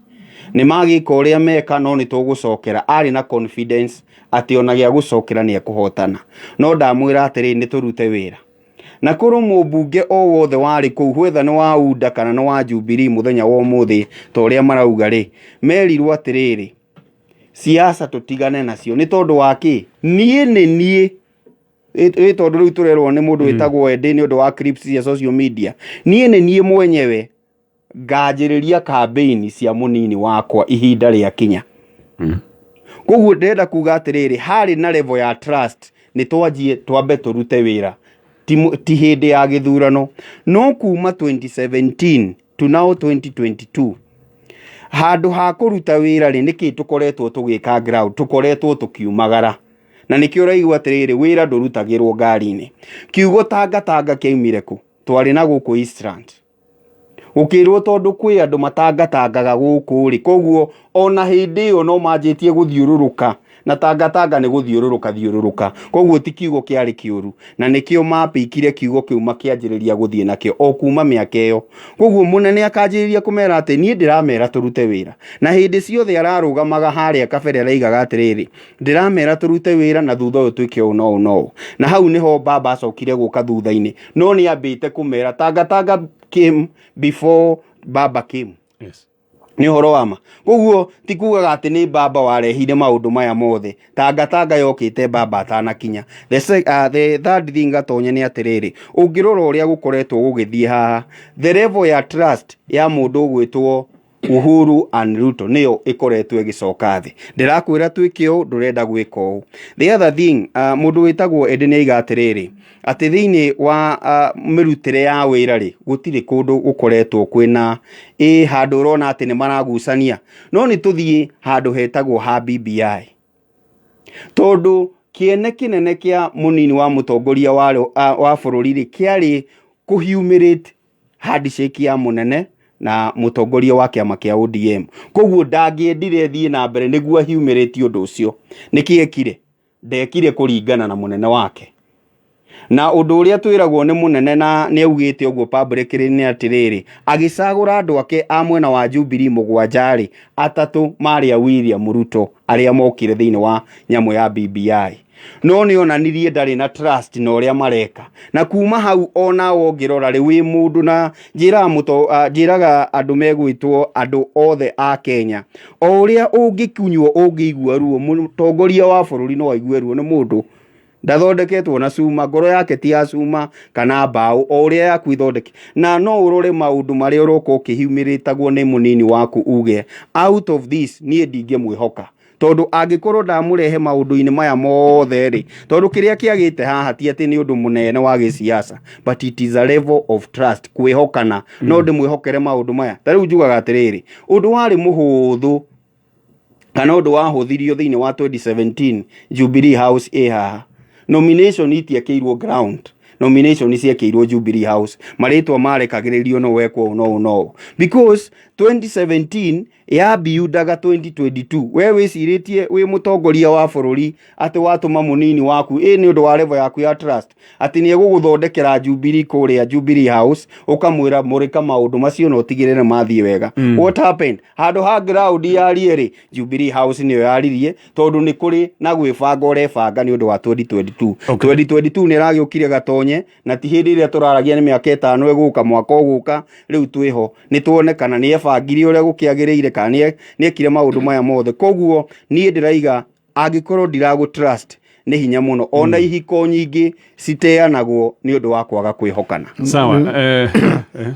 Nĩ magĩka ũrĩa meka no nĩ tũgũcokera. Arĩ na confidence atĩ ona gĩa gũcokera nĩ ekũhotana. No ndamwĩra atĩrĩrĩ, nĩ tũrute wĩra. Na korwo mũmbunge o wothe warĩ kũu, whether nĩ wa UDA kana nĩ wa Jubilee mũthenya wa ũmũthĩ ta ũrĩa marauga rĩ, merirwo atĩrĩrĩ, siasa tũtigane nacio nĩ tondũ wa kĩ? Niĩ nĩ niĩ. Ĩ tondũ rĩu tũrerwo nĩ mũndũ wĩtagwo Eddie nĩ ũndũ wa clips cia social media. Niĩ nĩ niĩ mwenyewe nganjĩrĩria campaign cia mũnini wakwa ihinda rĩakinya. Koguo ndĩrenda kuga atĩrĩrĩ, harĩ na level ya trust, nĩ twanjie twambe tũrute wĩra, ti hĩndĩ ya gĩthurano. No kuma 2017 to now 2022, handũ ha kũruta wĩra rĩ, nĩkĩ tũkoretwo tũgĩka ground? Tũkoretwo tũkiumagara, na nĩkĩo ũraigua atĩrĩrĩ, wĩra ndũrutagĩrwo ngari-inĩ. Kiugo tangatanga kĩaumire kũ? Twarĩ na gũkũ Eastland, gũkĩrwo tondũ kwĩ andũ matangatangaga gũkũ rĩ, koguo ona hĩndĩ ĩyo no manjĩtie gũthiũrũrũka, na tangatanga nĩ gũthiũrũrũka thiũrũrũka, koguo ti kiugo kĩarĩ kĩũru, na nĩkĩo mapĩkire kiugo kĩu makĩanjĩrĩria gũthiĩ nakĩo o kuma mĩaka ĩyo. Koguo mũnene akanjĩrĩria kũmera atĩ niĩ ndĩramera tũrute wĩra, na hĩndĩ ciothe ararũgamaga harĩa kabere araigaga atĩrĩrĩ, ndĩramera tũrute wĩra na thutha ũyũ twĩke ũũ na ũũ na ũũ. Na hau nĩho baba acokire gũka thutha-inĩ, no nĩ ambĩte kũmera tangatanga came before baba came. Nĩ ũhoro wa ma. Koguo ti kugaga atĩ nĩ baba warehire maũndũ maya mothe. Tangatanga yokĩte baba atanakinya. The third thing gatonye nĩ atĩrĩrĩ, ũngĩrora ũrĩa gũkoretwo gũgĩthiĩ haha, the level ya trust ya mũndũ ũgwĩtwo Uhuru and Ruto nĩyo ĩkoretwo ĩgĩcoka thĩ. Ndĩrakwĩra twĩke ũũ, ndũrenda gwĩka ũũ. The other thing, mũndũ wĩtagwo Eddie nĩ aiga atĩrĩrĩ, atĩ thĩinĩ wa mĩrutĩre ya wĩra rĩ, gũtirĩ kũndũ gũkoretwo kwĩna ĩ handũ ũrona atĩ nĩ maragucania. No nĩ tũthiĩ handũ hetagwo ha BBI, tondũ kĩene kĩnene kĩa mũnini wa mũtongoria wa bũrũri rĩ, kĩarĩ kũhumiliate handshake ya mũnene na mũtongoria wa kĩama kĩa ODM. Koguo ndangĩendire thiĩ na mbere nĩguo ahumiliate ũndũ ũcio. Nĩkĩ ekire? Ndekire kũringana na mũnene wake. Na ũndũ ũrĩa twĩragwo nĩ mũnene, na nĩ augĩte ũguo publicly, nĩ atĩrĩrĩ, agĩcagũra andũ ake a mwena wa Jubilee mũgwanja rĩ, atatũ marĩ a William Ruto arĩa mokire thĩinĩ wa nyamũ ya BBI. No nĩ onanirie ndarĩ na trust na ũrĩa mareka, na kuma hau onawe ũngĩrora rĩ, wĩ mũndũ na njĩraga andũ megwĩtwo andũ othe a Kenya, o ũrĩa ũngĩkunywo ũngĩigua ruo, mũtongoria wa bũrũri no aigue ruo. Nĩ mũndũ, ndathondeketwo na cuma, ngoro yake ti ya cuma kana mbaũ o ũrĩa yaku ithondeke. Na no ũrore maũndũ marĩa ũroka ũkĩhiumĩrĩtagwo nĩ mũnini waku, uge out of this niĩ ndingĩmwĩhoka, tondũ angĩkorwo ndamũrehe maũndũ-inĩ maya mothe rĩ, tondũ kĩrĩa kĩagĩte haha ti atĩ nĩ ũndũ mũnene wa gĩsiasa, but it is a level of trust, kwĩhokana. No ndĩmwĩhokere maũndũ maya? Ta rĩu njugaga atĩrĩrĩ, ũndũ warĩ mũhũthũ kana ũndũ wahũthirio thĩinĩ wa 2017, Jubilee House ĩ haha, nomination itiekĩirwo ground, nomination ciekĩirwo Jubilee House, marĩtwa marekagĩrĩrio no wekwo ũũ no ũũ no ũũ, because 2017 yambiundaga 2022. We wĩcirĩtie wĩ mũtongoria wa bũrũri atĩ watũma mũnini waku ĩ nĩ ũndũ wa level yaku ya trust atĩ nĩ egũgũthondekera Jubilee kũrĩa Jubilee House, ũkamwĩra mũrĩka maũndũ macio na ũtigĩrĩre mathiĩ wega. What happened? Handũ ha ground yarie rĩ, Jubilee House nĩyo yaririe, tondũ nĩ kũrĩ na gwĩbanga ũrebanga nĩ ũndũ wa 2022. 2022 nĩ ĩragĩũkire gatonye, na ti hĩndĩ ĩrĩa tũraragia nĩ mĩaka 5 ĩgũka, mwaka ũgũka. Rĩu twĩho nĩ tuone kana nĩ ebangire ũrĩa gũkĩagĩrĩire kana nĩ ekire maũndũ maya mothe. Koguo niĩ ndĩraiga angĩkorwo ndiragũ trust nĩ hinya mũno, ona ihiko nyingĩ citeanagwo nĩ ũndũ wa kwaga kwĩhokana. Sawa.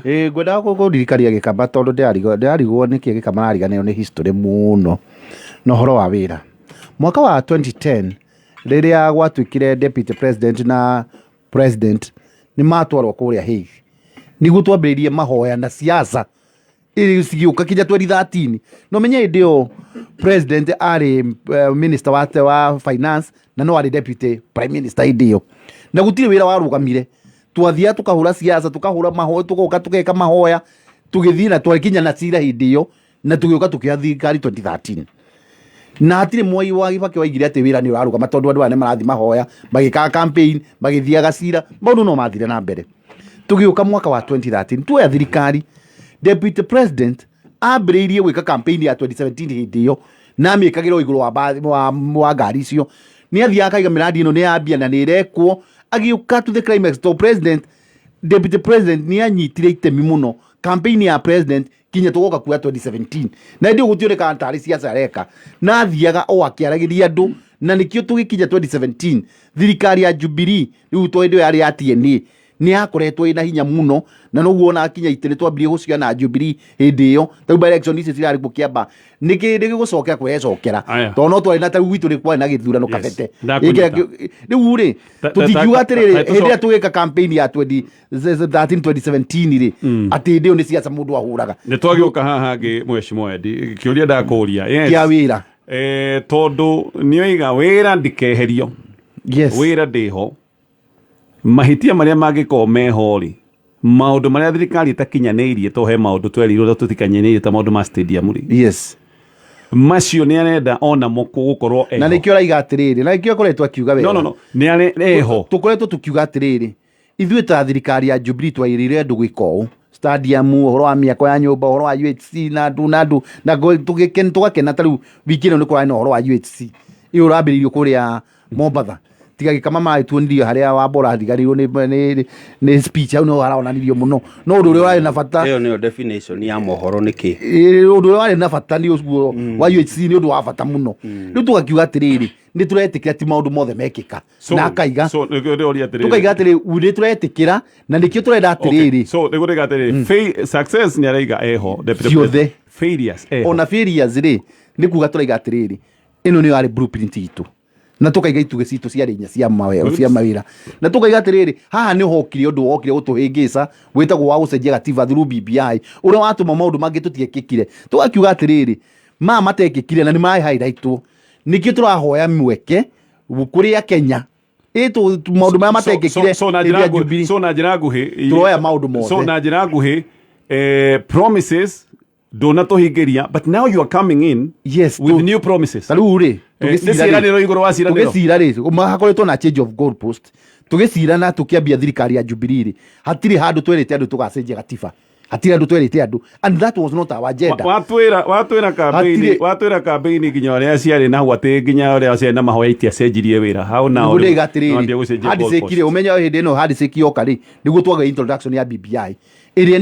Ĩ ngwendaga kũririkania gĩkamba, tondũ ndĩrarigwo nĩkĩ gĩkamba arariganĩrwo nĩ history mũno na ũhoro wa wĩra. Mwaka wa 2010 rĩrĩa gwatuĩkire deputy president na president nĩ matwarwo kũrĩa Hague, nĩguo twambĩrĩirie mahoya na siasa. Cigĩũka kinya 2013. No menye hĩndĩ ĩyo president arĩ minister wa finance na no arĩ deputy prime minister hĩndĩ ĩyo, na gũtirĩ wĩra warũgamire. Twathiaga tukahũra siasa, tukahũra mahoya, tugoka tukeka mahoya, tũgĩthiĩ na twakinya na cira hĩndĩ ĩyo, na tũgĩũka tũkĩoya thirikari 2013, na hatirĩ Mwai wa Kibaki waigire atĩ wĩra nĩ ũrarũgama, tondũ andũ aya nĩ marathiĩ mahoya, magĩkaga campaign, magĩthiaga cira, maũndũ no mathire na mbere. Tũgĩũka mwaka wa 2013, tuoya thirikari, deputy president ambĩrĩirie gwĩka campaign ya 2017 hĩndĩ ĩyo, na amĩkagĩra o igũrũ wa ngari icio. Nĩ athiaga akaiga mĩradi ĩno nĩ yambia na nĩ ĩrekwo, agĩũka to the climax. To president, deputy president nĩ anyitire itemi mũno campaign ya president kinya tũgoka kuoya 2017, na hĩndĩ ĩyo gũtionekaga tarĩ siasa areka, na athiaga o akĩaragĩria andũ, na nĩkĩo tũgĩkinya 2017 thirikari ya Jubilee rĩu, to hĩndĩ ĩyo yarĩ ya TNA, nĩ yakoretwo ĩna hinya mũno, na noguo ona kinya itĩ nĩ twambirie gũciga na Jubilee hĩndĩ ĩyo. Tarĩu by election ici cirarĩ kuo Kĩamba, nĩkĩ nĩgĩgũcokera kwĩcokera, tondũ no twarĩ na tarĩu gwitũ nĩ kwarĩ na gĩthurano kabete. Ndakunyita. Rĩu rĩ, tũtingiuga atĩrĩrĩ, hĩndĩ ĩrĩa tũgĩka campaign ya 2013 2017 rĩ, atĩ hĩndĩ ĩyo nĩ siasa mũndũ ahũraga. Nĩ twagĩũka haha hangĩ, mheshimiwa Edi, kĩũria ndakũria, yes. Kĩa wĩra. Tondũ nĩoiga wĩra ndikeherio, wĩra ndĩho, mahĩtia marĩa mangĩkorwo meho rĩ, maũndũ marĩa thirikari ĩtakinyanĩirie, to he maũndũ twerirwo tũtikinyanĩirie ta maũndũ ma stadium rĩ, macio nĩ arenda onamo gũkorwo Na eho. Nĩkĩo araiga atĩrĩrĩ, na nĩkĩo akoretwo akiuga wega. No, no, no, nĩ arĩ eho. Tũkoretwo tũkiuga atĩrĩrĩ, ithuĩ ta thirikari ya Jubilee twairĩire andũ gwĩka ũũ, stadium, ũhoro wa mĩako ya nyũmba, ũhoro wa UHC na andũ na andũ na tũgakena. Ta rĩu wiki ĩno nĩ kũrarĩ na ũhoro wa UHC ĩyo ũrambĩrĩirio kũrĩa Mombatha, tiga gĩkama maragĩtuonirio harĩa Wambora ariganĩirwo nĩ speech, hau no haronanirio mũno, no ũndũ ũrĩa ũrarĩ na bata Ĩyo nĩyo definition ya mohoro nĩ kĩ. Ũndũ ũrĩa warĩ na bata nĩ ũcio wa UHC, nĩ ũndũ wa bata mũno. Rĩu tũgakiuga atĩrĩrĩ, nĩ tũretĩkĩra ti maũndũ mothe mekĩka, na akaiga So nĩkĩo ndĩroria atĩrĩrĩ. Tũkaiga atĩrĩ, nĩ tũretĩkĩra na nĩkĩo tũrenda atĩrĩrĩ. So nĩguo ndĩga atĩrĩrĩ, success nĩ araiga eho deputy Ciothe. president. Failures eho. Ona failures rĩ, nĩ kuga tũraiga atĩrĩrĩ, ĩno nĩyo yarĩ blueprint itũ, na tũkaiga itugĩ citũ ciarĩ inya cia mawĩra, cia mawĩra, na tũkaiga atĩrĩrĩ, haha nĩ hokire ũndũ wokire gũtũhĩngĩca wĩtagwo wa gũcenjia gatiba through BBI, ũrĩa watũma maũndũ mangĩ tũtiekĩkire. Tũgakiuga atĩrĩrĩ, maya matekĩkire na nĩ maraĩ highlightwo, nĩkĩo tũrahoya mweke kũrĩ Akenya ĩ maũndũ marĩa matekĩkire So na hĩndĩ njĩra ya nguhĩ Jubilee. So na njĩra nguhĩ, Tũroya maũndũ mothe. So na njĩra nguhĩ, promises ndũnatũhingĩria, but now you are coming in with new promises. Ta rĩu rĩ, Nĩ ciĩranĩro igũrũ wa ciĩranĩro. Tũgĩcira rĩ, hakoretwo na change of goal post. Tũgĩcira na tũkĩambia thirikari ya Jubilee rĩ, hatirĩ handũ twerĩte andũ tũgacenjia gatiba, hatirĩ handũ twerĩte andũ, and that was not our agenda. Watwĩra campaign, Hatirĩ- watwĩra campaign nginya ũrĩa ciarĩ na hau atĩ nginya ũrĩa ciarĩ na mahoya itiacenjirie wĩra how now? Nĩguo ndĩiga nĩwambia atĩrĩrĩ, gũcenjia handshake goalpost. rĩ, ũmenye hĩndĩ ĩno handshake yoka rĩ, nĩguo twagĩa introduction ya BBI ĩrĩa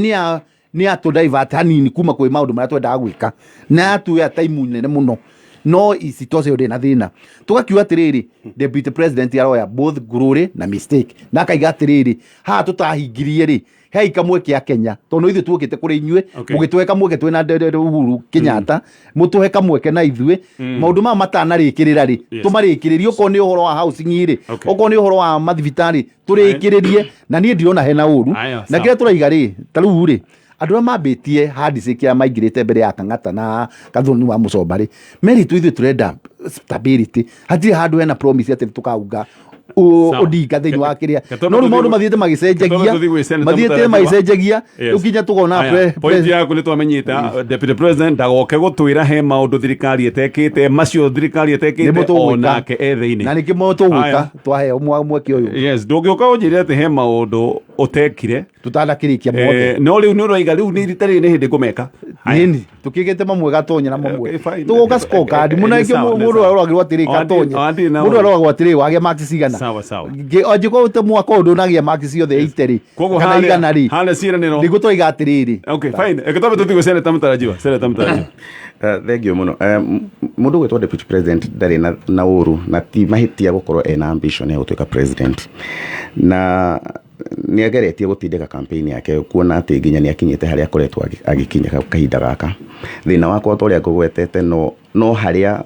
nĩ ya tũ divert hanini kuma kwĩ maũndũ marĩa twendaga gwĩka, na yatuoya time nene mũno, no isitoshe ũndĩ na thĩna. Tũgakiuga atĩrĩrĩ, deputy president aroya both glory na mistake, na akaiga atĩrĩrĩ, haha tũtahingirie rĩ, hei kamweke a Kenya, tondũ ithuĩ tuokĩte kũrĩ inyuĩ, mũgĩtũhe kamweke twĩna Uhuru Kenyatta, mũtũhe kamweke na ithuĩ maũndũ maya matanarĩkĩrĩra rĩ, tũmarĩkĩrĩrie, okorwo nĩ ũhoro wa housing rĩ, okorwo nĩ ũhoro wa mathibitarĩ, tũrĩkĩrĩrie, na niĩ ndirona hena ũru. Aya, Na sawa. kĩrĩa tũraiga rĩ, ta rĩu rĩ, andũ arĩa mambĩtie handshake ya maingĩrĩte mbere ya Kang'ata na Gathoni wa Mũcomba rĩ, meritũ ithuĩ tũrenda stability, hatirĩ handũ hena promise atĩ tũkaunga Sawa. Odinga thĩinĩ wa kĩrĩa, Ke no rĩu maũndũ mathiĩte Ke twambe magĩcenjagia, tũthiĩ gwĩ Senator mathiĩte Mũtarajiwa. magĩcenjagia, rĩu nginya tũkona Aya, point yaku nĩ twamenyita, deputy president ndagoke gũtwĩra he maũndũ thirikari ĩtekĩte, macio thirikari Nĩmo ĩtekĩte tũgwĩka. onake e thĩinĩ. Na nĩkĩo tũgwĩka Aya. twaheo mweke ũyũ. Yes, ndũngĩũka ũnjĩre atĩ he maũndũ ũtekire Tũtanakĩrĩkia mothe. No rĩu nĩ ũroiga rĩu nĩ rita rĩrĩ nĩ hĩndĩ ngũmeka. Aya. Nini tukigite mamwe gatonye na mamwe Okay, fine. tugoka scorecard Nĩ muno ikio sawa, nĩ mundu sawa. aroragirwo atiri gatonye O andirĩ na mundu ũru. aroragwo atiri wagĩa marks cigana. Sawa, sawa. Angĩkorwo te mwaka ũyũ ndũnagĩa marks ciothe 80 rĩ, Koguo kana harĩa- igana rĩ, harĩa ciĩranĩro. Nĩguo tũraiga atĩrĩrĩ. Okay, fine. Reke twambe tũthiĩ gwĩ Senator Mũtarajiwa. Senator Mũtarajiwa. Thank you mũno. Mũndũ gwĩtwo deputy president ndarĩ na ũru na ti mahĩtia gũkorwo ena ambition ya gũtuĩka president, na nĩ ageretie gũtindĩka campaign yake kuona atĩ nginya nĩ akinyĩte harĩa akoretwo agĩkinya kahinda gaka. Thĩna wakwa, ta ũrĩa ngũgwetete, no harĩa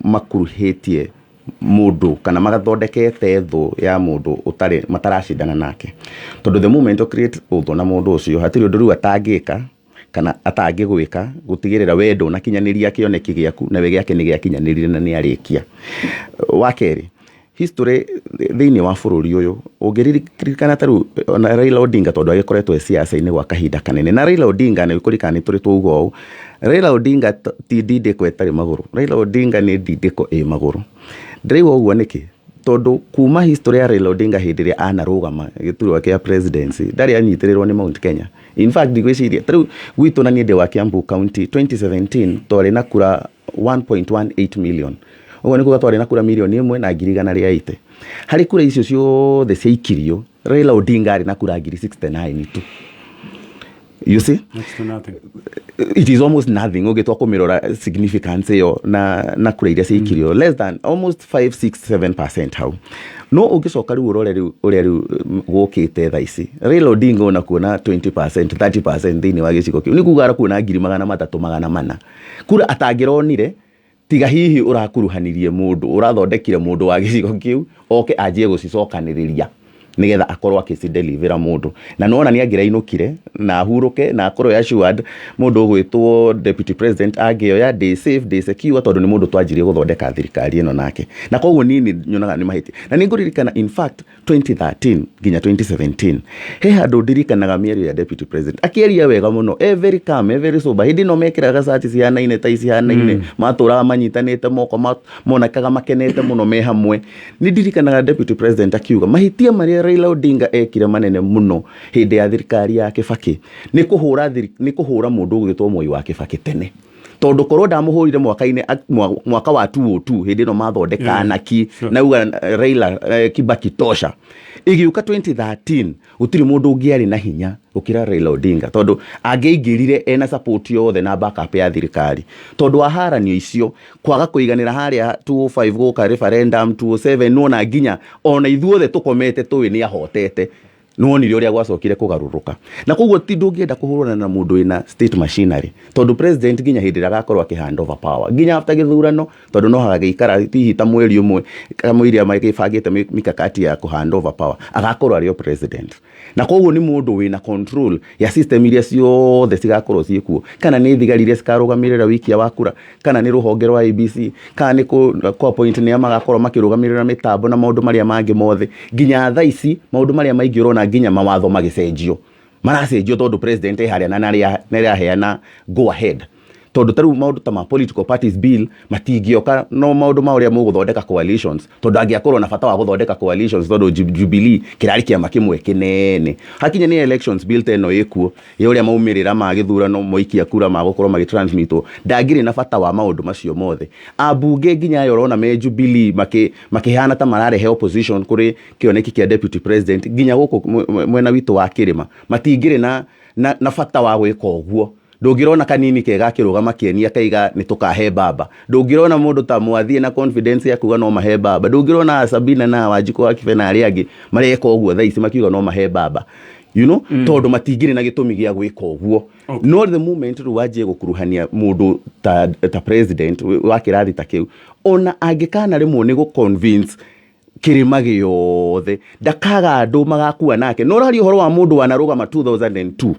makuruhĩtie mũndũ kana magathondekete thũ ya mũndũ ũtarĩ mataracindana nake, tondũ the moment you create ũthũ na mũndũ ũcio, hatirĩ ũndũ rĩu atangĩka. Kana atangĩgwĩka gũtigĩrĩra we ndũnakinyanĩria kĩoneki gĩaku, nawe gĩake nĩ gĩakinyanĩrire na nĩ arĩkia. Wa kerĩ, history thĩinĩ wa bũrũri ũyũ, ũngĩririkana ta rĩu ona Raila Odinga, tondũ agĩkoretwo e siasa-inĩ gwa kahinda kanene, na Raila Odinga nĩ kũririkana nĩ tũrĩ twauga ũũ, Raila Odinga ti ndindĩko ĩtarĩ magũrũ, Raila Odinga nĩ ndindĩko ĩ magũrũ. Ndĩraigua ũguo nĩkĩ? Tondũ kuma history ya Raila Odinga, hĩndĩ ĩrĩa anarũgama gĩturwa kĩa presidency, ndarĩ anyitĩrĩrwo nĩ Mount Kenya. In fact, ndigwĩciria ta rĩu gwitũ, na niĩ ndĩ wa Kiambu County, 2017 twarĩ na kura 1.18 million. Ũguo nĩ kuga twarĩ na kura 1,180,000. Harĩ kura icio ciothe ciaikirio, Raila Odinga arĩ na kura 69,000 tu. You see? Next to nothing. It is almost nothing ũngĩtua kũmĩrora significance ĩyo na kura iria ciaikirio, less than almost 5 6 7% hau. No ũngĩcoka rĩu ũrore rĩu ũrĩa rĩu gũkĩte thaa ici, Raila Odinga ona kuona 20% 30% thĩinĩ wa gĩcigo kĩu nĩ kuga arakuona 300,000, 400 kura atangĩronire, tiga hihi ũrakuruhanirie mũndũ, ũrathondekire mũndũ wa gĩcigo kĩu oke anjie gũcicokanĩrĩria nigetha akorwo akĩcidelivera mũndũ. Na nĩwona nĩ angĩrainũkire na ahurũke na akorwo assured mũndũ ũgwĩtwo deputy president angĩoya, ndĩ safe, ndĩ secure, tondũ nĩ mũndũ twanjirie gũthondeka thirikari ĩno nake. Na koguo niĩ nĩ nyonaga nĩ mahĩtia. Na nĩ ngũririkana, in fact, 2013 nginya 2017, he handũ ndirikanaga mĩario ya deputy president akĩaria wega mũno, e very calm, e very sober. Hĩndĩ ĩno mekĩraga cati cihanaine ta icihanaine, matũraga manyitanĩte moko, monekaga makenete mũno me hamwe. Nĩ ndirikanaga deputy president akiuga mahĩtia marĩa Raila Odinga ekire manene mũno hĩndĩ ya thirikari ya Kibaki nĩ kũhũra mũndũ ũgwĩtwo Mwai wa Kibaki tene, tondũ korwo ndamũhũrire mwaka-inĩ mwaka wa 2002, hĩndĩ ĩno mathondeka anaki na uga Raila, Kibaki tosha, ĩgĩũka 2013 gũtirĩ mũndũ ũngĩarĩ na hinya gũkĩra Raila Odinga, tondũ angĩaingĩrire ena support yothe na backup ya thirikari. Tondũ wa haranio icio, kwaga kũiganĩra harĩa 205, gũka referendum 207, nĩwona nginya ona ithuothe tũkomete tũĩ nĩ ahotete, nĩwonire ũrĩa gwacokire kũgarũrũka. Na koguo ti ndũngĩenda kũhũrana na mũndũ wĩna state machinery, tondũ president nginya hĩndĩ ĩrĩa agakorwo akĩ hand over power, nginya after gĩthurano, tondũ no hagagĩikara hihi ta mweri ũmwe kamũira magĩbangĩte mikakati ya kũ hand over power, agakorwo arĩ o president. Na koguo nĩ mũndũ wĩna control ya system iria ciothe cigakorwo ciĩkuo, kana nĩ thigari iria cikarũgamĩrĩra wikia wa kura, kana nĩ rũhonge rwa IEBC, kana nĩ kũ appoint nĩa magakorwo makĩrũgamĩrĩra mĩtambo na maũndũ marĩa mangĩ mothe. Nginya thaa ici maũndũ marĩa maingĩ ũrona nginya mawatho magĩcenjio, maracenjio tondũ president e harĩa na nĩaraheana go ahead. Tondũ ta rĩu maũndũ ta ma political parties bill matingĩoka, no maũndũ ma ũrĩa mũgũthondeka coalitions, tondũ angĩakorwo na bata wa gũthondeka coalitions, tondũ Jubilee kĩrarĩ kĩama kĩmwe kĩnene. Hakinya nĩ elections bill ta ĩno ĩkuo ya ũrĩa maumĩrĩra ma gĩthurano moikia kura magũkorwo magĩtransmitwo, ndangĩrĩ na bata wa maũndũ macio mothe. Ambunge nginya aya ũrona me Jubilee makĩhana ta mararehe opposition kũrĩ kĩoneki kĩa deputy president, nginya gũkũ mwena witũ wa kĩrĩma, matingĩrĩ na bata wa gwĩka ũguo. Ndũngĩrona kanini kega akĩrũgama kĩeni akaiga nĩ tũkahe baba. Ndũngĩrona mũndũ ta Mwathie na confidence ya kuga no mahe baba. Ndũngĩrona Sabina na Wanjikũ wa Kibe na arĩa angĩ mareka ũguo thaa ici makiuga no mahe baba, tondũ matingĩrĩ na gĩtũmi gĩa gwĩka ũguo. No the moment rĩu wanjie gũkuruhania mũndũ ta president wa kĩrathi ta kĩu, ona angĩkana rĩmwe nĩ gũ-convince kĩrĩma gĩothe, ndakaga andũ magakua nake. No ũraria ũhoro wa mũndũ wanarũgama 2002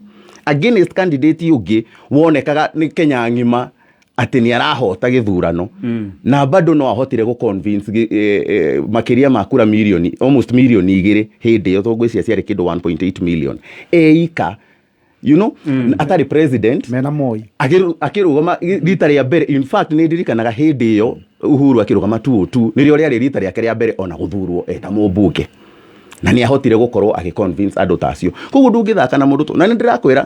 against candidate ũngĩ wonekaga nĩ Kenya ng'ima atĩ nĩ arahota gĩthurano, na bado no ahotire gũ convince makĩria ma kura mirioni, almost 2 mirioni hĩndĩ ĩyo, tondũ ngwĩciria ciarĩ kĩndũ 1.8 million eika, atarĩ president. Mena Moi. Akĩrũgama rita rĩa mbere. In fact, nĩ ndirikanaga hĩndĩ ĩyo Uhuru akĩrũgama 202, nĩrĩo rĩarĩ rita rĩake rĩa mbere ona gũthurwo eta mũmbunge, na nĩ ahotire gũkorwo agĩ convince andũ ta acio. Koguo ndũngĩthaka na mũndũ na nĩ ndĩrakwĩra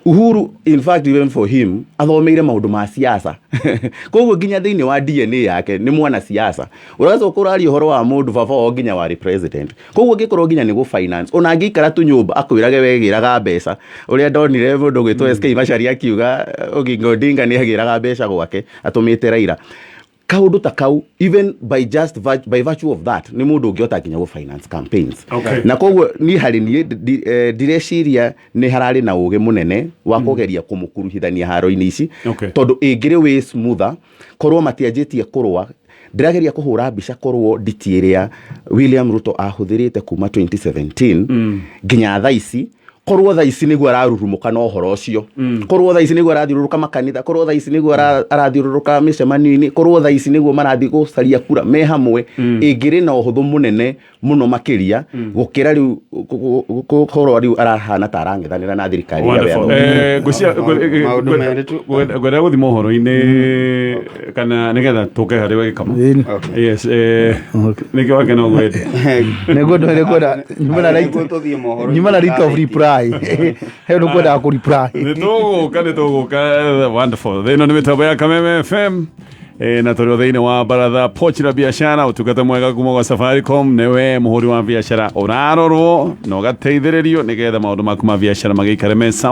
Uhuru, in fact, even for him, athomeire maũndũ ma siasa, koguo nginya thĩinĩ wa DNA yake nĩ mwana siasa. Ũracoka ũraria ũhoro wa mũndũ baba wao nginya warĩ president. Koguo angĩkorwo nginya nĩ gũ finance, ona angĩikara tu nyũmba akwĩrage wegĩraga mbeca, ũrĩa ndonire mũndũ ũgwĩtwo SK Macharia akiuga Oginga Odinga nĩ agĩraga mbeca gwake atũmĩte Raila, kaũndũ ta kau, even by virtue of that, nĩ mũndũ ũngĩhota nginya gũ finance campaigns. Na koguo niĩ, harĩ niĩ, ndireciria nĩ hararĩ na ũgĩ mũnene wa kũgeria kũmũkuruhithania haro-inĩ ici, tondũ ĩngĩrĩ wĩ smoother korwo matianjĩtie kũrũa. Ndĩrageria kũhũra mbica korwo nditi ĩrĩa William Ruto ahũthĩrĩte kuma 2017 nginya thaa ici. Korwo thaa ici nĩguo ararurumũka na ũhoro ũcio, korwo thaa ici nĩguo arathiũrũrũka makanitha, korwo thaa ici nĩguo arathiũrũrũka mĩcemanio-inĩ, korwo thaa ici nĩguo marathiĩ gũcaria kura me hamwe, ĩngĩrĩ na ũhũthũ mũnene mũno makĩria gũkĩra rĩu gũkorwo rĩu arahana ta arang'ethanĩra na thirikari ĩrĩa we Wonderful. athondekete. Maũndũ merĩ tu. Ngwenda gũthiĩ mohoro-inĩ kana nĩgetha tũke harĩ we gĩkama. Okay. Yes, nĩkĩo wakena ũguo ĩndĩ. Nĩguo ndĩkwenda nyuma na right, Nĩguo tũthiĩ mohoro-inĩ. nyuma na right of reply, he ũndũ kwendaga kũ reply. Nĩ tũgũka, nĩ tũgũka. Wonderful. Thĩno nĩ mĩtambo ya Kameme FM. Na tũrĩ o thĩinĩ wa baratha Pochi la Biashara, ũtungata mwega kuma gwa Safaricom. Nĩwe mũhũri wa biacara ũrarorwo na ũgateithĩrĩrio nĩgetha maũndũ maku ma biacara magĩikare me sawa.